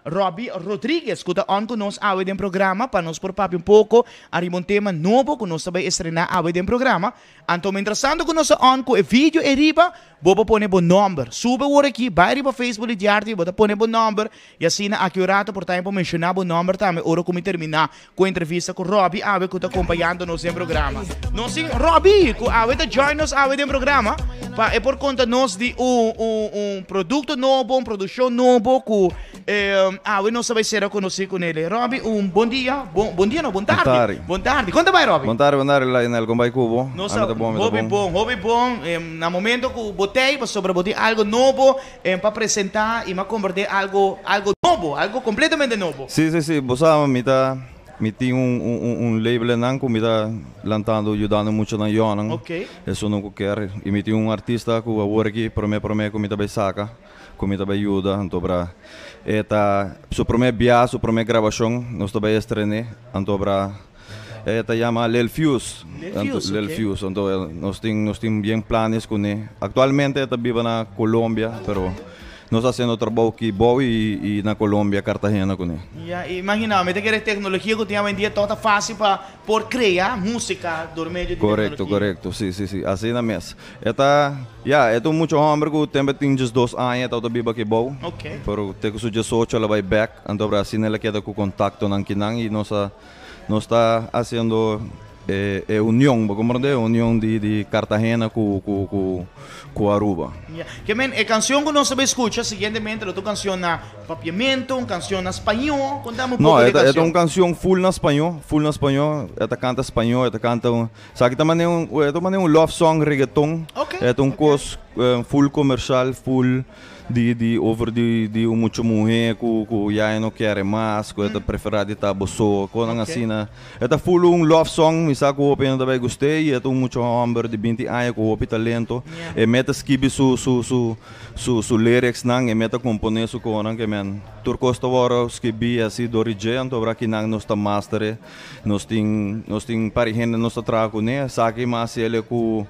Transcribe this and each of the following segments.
Robby Rodriguez ku ta on ku nos awe den programa pa nos por papia un poko ariba un tema nobo ku nos ta bai estrená awe den programa. Anto mientrastanto ku nos ta on ku e video ei riba, bo por pone bo nòmber. Sube awor aki, bai riba Facebook di Diardi, bo ta pone bo nòmber i asina aki un rato por ta por menshoná bo nòmber tambe ora ku mi terminá ku e entrevista ku Robby awe ku ta kompañando nos den programa. Nos tin Robby ku awe ta join nos awe den programa pa e por konta nos di un un un produkto nobo, un produkshon nobo ku awe nos ta bai sera konosí kunele. Robby un bon dia, bon bon dia no, bon tardi. Bon tardi. Bon tardi. Kon ta bai Robby? Bon tardi, bon tardi Lionel, kon bai ku bo? Nos Ami ta ta bon, mi ta hopi bon. bon, hopi bon. Na momento ku bo tei pasobra bo tin algo nobo pa presentá i mi a komprendé algo algo nobo, algo kompletamente nobo. Sí, sí, sí. Bo sa mi ta mi tin un un un label einan ku mi ta lantando yudando muchanan yònan. Ok. Esunnan ku kier i mi tin un artista ku awor aki promé promé ku mi ta bai saka ku mi ta bai yuda anto bra e ta su promé bia su promé grabashon nos ta bai estrené anto bra E ta yama Lil Fuse. Lil Fuse, Lil ok. Fuse. Anto nos tin nos tin bien planes kuné. Aktualmente e ta biba na Colombia, pero nos ta hasiendo trabou aki bou i i na Colombia, Cartagena kuné. Ya, imagina, mi ta kere teknologia ku tin awendia tòg ta fásil pa por krea músika dor medio di Korekto, teknologia. korekto. Sí, sí, sí. Asina mes. E ta, ya, e ta un mucha hòmber ku tempu e tin diesdos aña e tabata biba aki bou. Ok. Pero te ku su diesocho el a bai bèk, anto asina el a keda ku kontaktonan kinan i nos a Nos ta haciendo e e union, bo comprende? E union di di Cartagena cu cu cu cu Aruba. Ya. Ke men, e cancion cu nos ta bay scucha siguientemente lo ta un cancion na Papiamento, un cancion na Spañó. Contame un No, poco di e e ta e ta cancion. un cancion full na Spañó, full na Spañó. E ta canta Spañó, e ta canta un, esaki ta manera un, e ta manera un love song reggaeton. Ok, E ta un ok. cos full comercial, full. Di di over di di un mucha muhé ku ku ya e no kere mas, ku e ta preferá di ta bo so, konan asina. E ta full un love song, mi sa ku hopi hende ta bai gust'é i e ta un mucha hòmber di binti aña ku hopi talento. E meta skibi su su su su su lyricsnan, e meta komponé su konan ke men tur kos ta wòrdu skibí así dor di dje, anto ora kinan nos ta master e. Nos tin nos tin par di hende nos ta traha kuné, esaki mas el e ku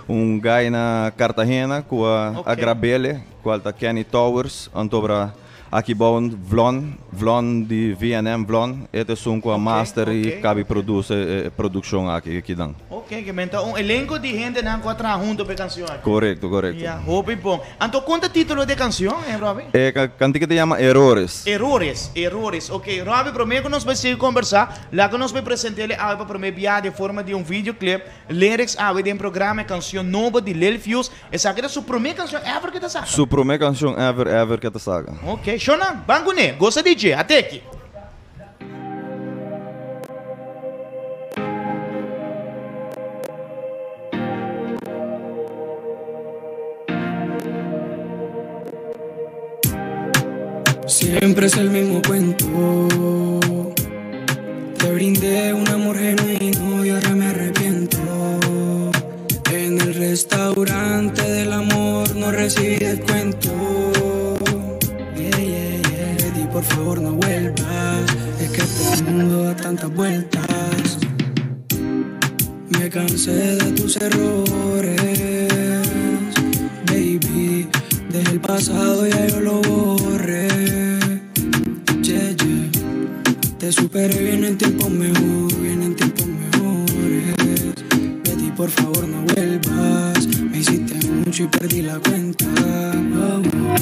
un guy na Cartagena ku a a grab'el, kual ta Kenny Towers, anto bra aki bou Vlon, Vlon di VNM Vlon, e ta esun ku a master i kabi produce e produkshon aki akinan. Ok, ke men ta un elenko di hendenan ku a traha hunto pa e kanshon aki. Korekto, korekto. Ya, hopi bon. Anto kon ta titulo di e kanshon, eh Robby? E kantika ta yama Erores. Erores, Erores. Ok, Robby, promé ku nos bai sigui kombersá, laga nos bai present'é el awe pa promé biaha den forma di un videoclip. Lyrics awe den programa e kanshon nobo di Lil Fuse. Esaki ta su promé kanshon ever ke ta saka? Su promé kanshon ever ever ke ta saka. Ok, shownan, ban kuné. Gosa di dje, at'e aki. Siempre es el mismo cuento. Te brindé un amor genuino y ahora me arrepiento. En el restaurante del amor no recibí descuento. Yeah, yeah, yeah. Betty, por favor no vuelvas. Es que este mundo da tantas vueltas. Me cansé de tus errores, baby. Desde el pasado ya yo lo borré. Yeah, yeah. Te superé, vienen tiempos mejor, vienen tiempos mejores. Betty, por favor no vuelvas. Me hiciste mucho y perdí la cuenta. Oh, oh.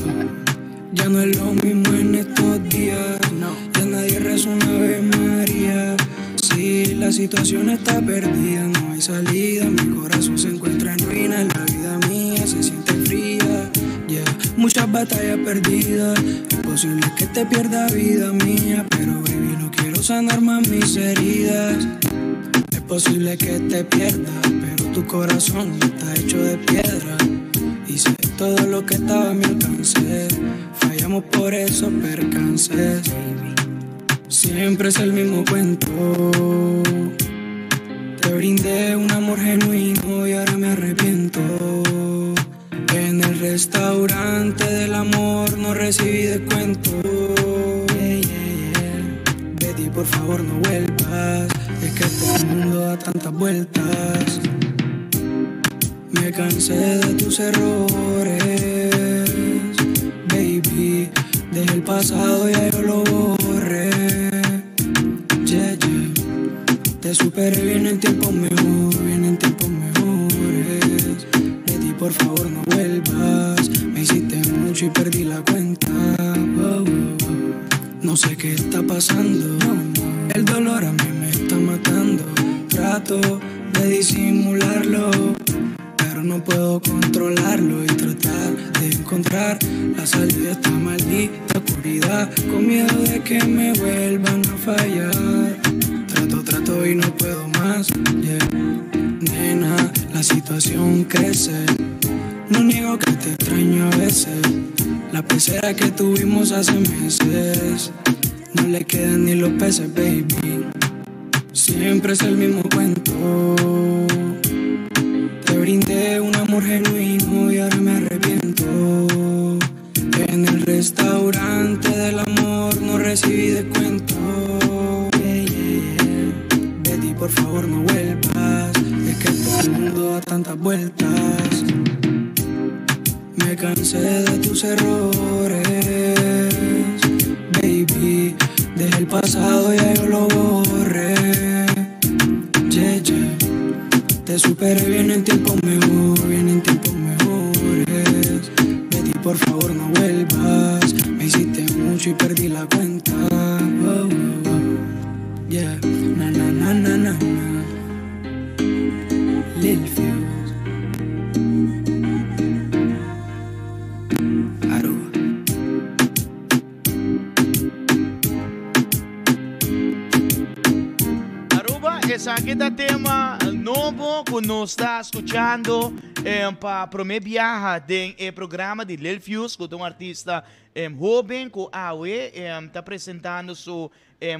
Ya no es lo mismo en estos días. No. Ya nadie reza una Ave María. Si la situación está perdida, no hay salida. Mi corazón se encuentra en ruinas. La vida mía se siente fría. Yeah. Muchas batallas perdidas. Es posible que te pierda vida mía. Pero baby, no quiero sanar más mis heridas. Es posible que te pierda, pero tu corazón está hecho de piedra. Hice todo lo que estaba a mi alcance. Fallamos por esos percances. Siempre es el mismo cuento. Te brindé un amor genuino y ahora me arrepiento. En el restaurante del amor no recibí descuento. Yeah, yeah, yeah. Betty, por favor no vuelvas. Es que este mundo da tantas vueltas. Me cansé de tus errores, baby. Desde el pasado ya yo lo superé, vienen tiempos mejor, vienen tiempos mejores. Lady, por favor no vuelvas. Me hiciste mucho y perdí la cuenta. Oh, oh, oh. No sé qué está pasando. El dolor a mí me está matando. Trato de disimularlo, pero no puedo controlarlo y tratar de encontrar la salida de esta maldita oscuridad, con miedo de que me vuelvan a fallar. Trato, trato y no puedo más. Yeah. Nena, la situación crece. No niego que te extraño a veces. La pecera que tuvimos hace meses no le quedan ni los peces, baby. Siempre es el mismo cuento. Te brindé un amor genuino y ahora me arrepiento. En el restaurante del amor no recibí descuento. Yeah, yeah, yeah. Betty, por favor no vuelvas. Es que este mundo da tantas vueltas. Me cansé de tus errores, baby. Desde el pasado ya yo lo borré. Yeah, yeah. Te superé, vienen tiempos mejor, vienen tiempos mejores. Betty, por favor no vuelvas. Me hiciste mucho y perdí la cuenta. Oh, oh, oh. Yeah, na na na na na na. Lil Fuse. Aruba. Aruba, esaki ta tema nobo ku nos ta skuchando pa promé biaha den e programa di Lil Fuse, ku ta un artista hoben ku awe ta presentando su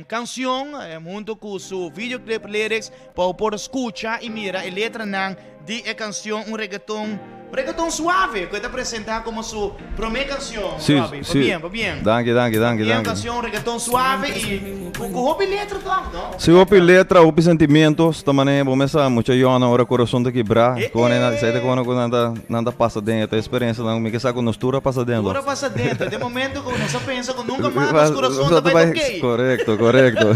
kanshon hunto ku su videoclip lyrics pa bo por skucha i mira e letranan di e kanshon, un reggaeton, reggaeton suave ku e ta presentá komo su promé kanshon, Robbie. Sí, sí. Pabien, pabien. Danki, danki, danki, Pabien, danki. kanshon reggaeton suave i ku ku hopi letra tòg, no? Sí, hopi letra, hopi sentimiento. Ta manera bo mes sa mucha yòna ora kurason ta kibrá. E, Kon nan, esei ta e. kon ku nan ta nan ta pasa den e experiencianan. Mi ke sa ku nos tur a pasa den Tur lo. a pasa dentro. Den momento ku nos a pensa ku nunka mas nos kurason ta Ta bai bai, ok. korekto, korekto.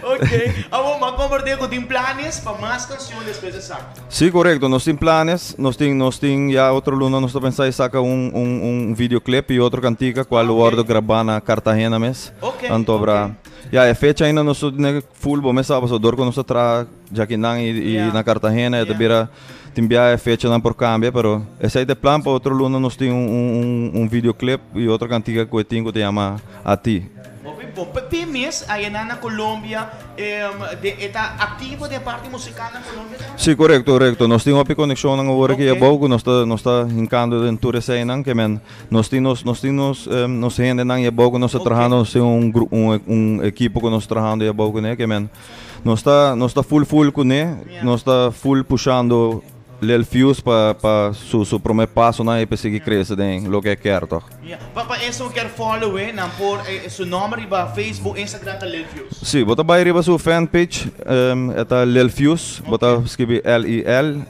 Ok. Awor mi a komprendé ku tin planes pa mas kanshon despues di esaki. Sí, korekto. Nos tin planes. Nos tin, nos tin ya otro luna nos ta pensa di saka un, un, un videoclip i otro kantika kual lo wòrdu grabá na Cartagena mes. Anto abra, ya e fecha ainda nos ta tene full bo mes sa pasobra dor ku nos ta traha djakinan i i na Cartagena e ta bira tin biaha e fechanan por kambia pero esei ta e plan pa otro luna nos tin un, un, un videoclip i otro kantika ku e tin ku ta yama A Ti. Hopi bon. P'e mes ayanan na Colombia e ta activo den e parti musical na Colombia tambe? Sí, korekto, korekto. Nos tin hopi konekshonnan awor aki abou ku nos ta nos ta hinkando den tur eseinan ke men nos tin nos nos tin nos nos hendenan ei abou ku nos ta trahando, nos tin un gru un un ekipo ku nos ta trahando ei abou kuné ke men nos ta nos ta full full kuné, nos ta full pushando Lil Fuse pa pa su su promé pasonan ei pa sigui krese den loke e kier tòg. Ya, pa pa esun kier follow e, nan por su nomber riba Facebook, Instagram ta Lil Fuse. Sí, bo ta bai riba su fan page, e ta Lil Fuse, bo ta skibi L-I-L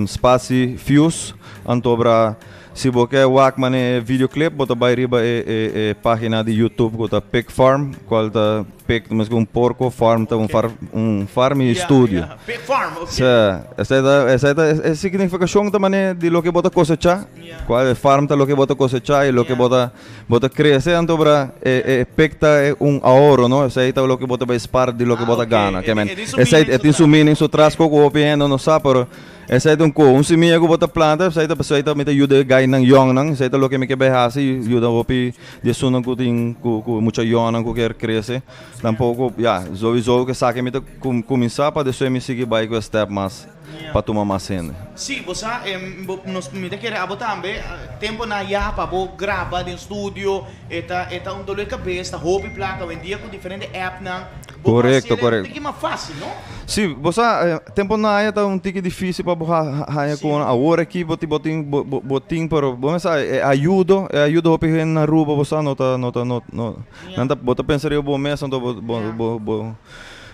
spatie Fuse, anto bra si bo ke wak mane e videoclip bo ta bai riba e e e pagina di YouTube ku ta Pig Farm, kual ta pig ta mesku un porko, farm ta un far un farm i studio. Pig Farm, ok. Sa, esei ta esei ta e signifikashon ta mane di loke bo ta kosechá. Cual e farm ta loke bo ta cosecha y loke bo ta bo ta crece anto bra e e pek ta e un ahorro no esey ta loke bo ta bay spar di loke bo ta gana ke men esey e tin su meaning su tras cu hopi hende no sa pero esey ta un co un simia cu bo ta planta esey ta esey ta mi ta yuda e guynan yongnan esey ta loke mi ke bay haci yuda hopi di esunnan cu tin cu cu mucha yongnan cu kier crece tampoco ya souiso esaki mi ta cuminsa pa despues mi sigui bay cu e step mas. pa tuma mas hende. Sí, bo sa, bo, nos, mi ta kere abo tambe, temponan ya pa bo graba den studio, e ta, e ta un dolor di kabes, ta hopi plaka, awendia ku diferente appnan, bo por Korekto, hasiel e un korekto. tiki mas fásil, no? Sí, bo sa, temponan ya ta un tiki difísil pa bo ha, haña ku awor aki bo tin, bo tin, bo, bo, bo tin, pero bo mester sa, e ayudo, e ayudo hopi hende na Aruba, bo sa, no ta, no ta, no, no, nan ta, bo ta pensa riba bo mes, anto bo, bo, bo, bo.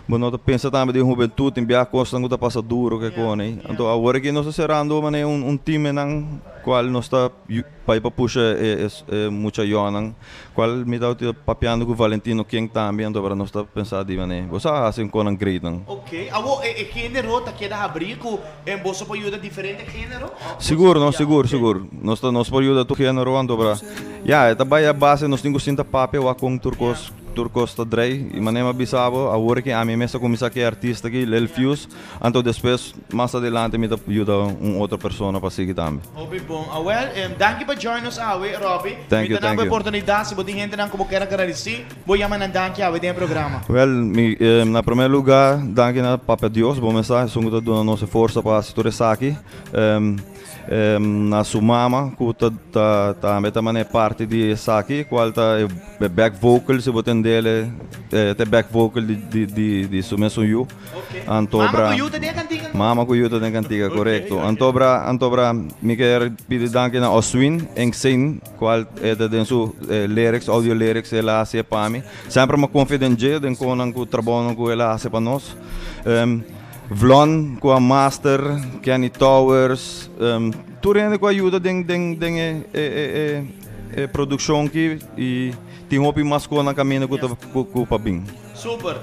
Bo no ta pensa tambe den hubentud, tin bia cosnan cu ta pasa duro ke con ey. Anto awor aki nos ta cerando mane un un teamnan cual nos ta bay pa pusha e e mucha yonan cual mi ta papiando cu Valentino King tambe anto ora nos ta pensa di mane bo sa haci un conan greatnan. Ok, awo e e genero ta keda habri cu boso por yuda diferente genero? Sigur no, sigur sigur nos ta nos por yuda tur genero anto ora ya e ta bay a base nos tin cu sinta papia wak con tur cos. Tur kos ta drei i manera mi a bisa bo, awor ki ami mes a kuminsá ku e artista aki, Lil Fuse, anto despues mas adelante mi ta yuda un otro persona pa sigui tambe. Hopi bon. Awel, danki pa join nos awe, Robby. Thank Mi you, ta nan thank bo you. oportunidat, si bo tin hendenan ku bo kier a gradisí, bo yama nan danki awe den e programa. Wèl, mi, na promé lugá, danki na Papa Dios, bo mes sa, esun ku ta duna nos e forsa pa hasi tur esaki. Na su mama ku ta ta tambe ta manera parti di esaki kual ta e back vocal si bo tendele ta e back vocal di di di di su mesun yu. Anto Mama bra ku yu ta den e kantiga? Mama ku yu ta den e kantiga korekto. Anto bra anto bra mi kier pidi danki na Oswin Enxin kual e ta den su lyrics audio lyrics el a hasi pa mi. Semper mi a konfia den dje den konan ku trabounan ku el a hasi pa nos. Vlon ku a master, Kenny Towers, tur hende ku a yuda den den den e e e e produkshon aki i tin hopi mas kos na kaminda ku ta ku pa bin. Super.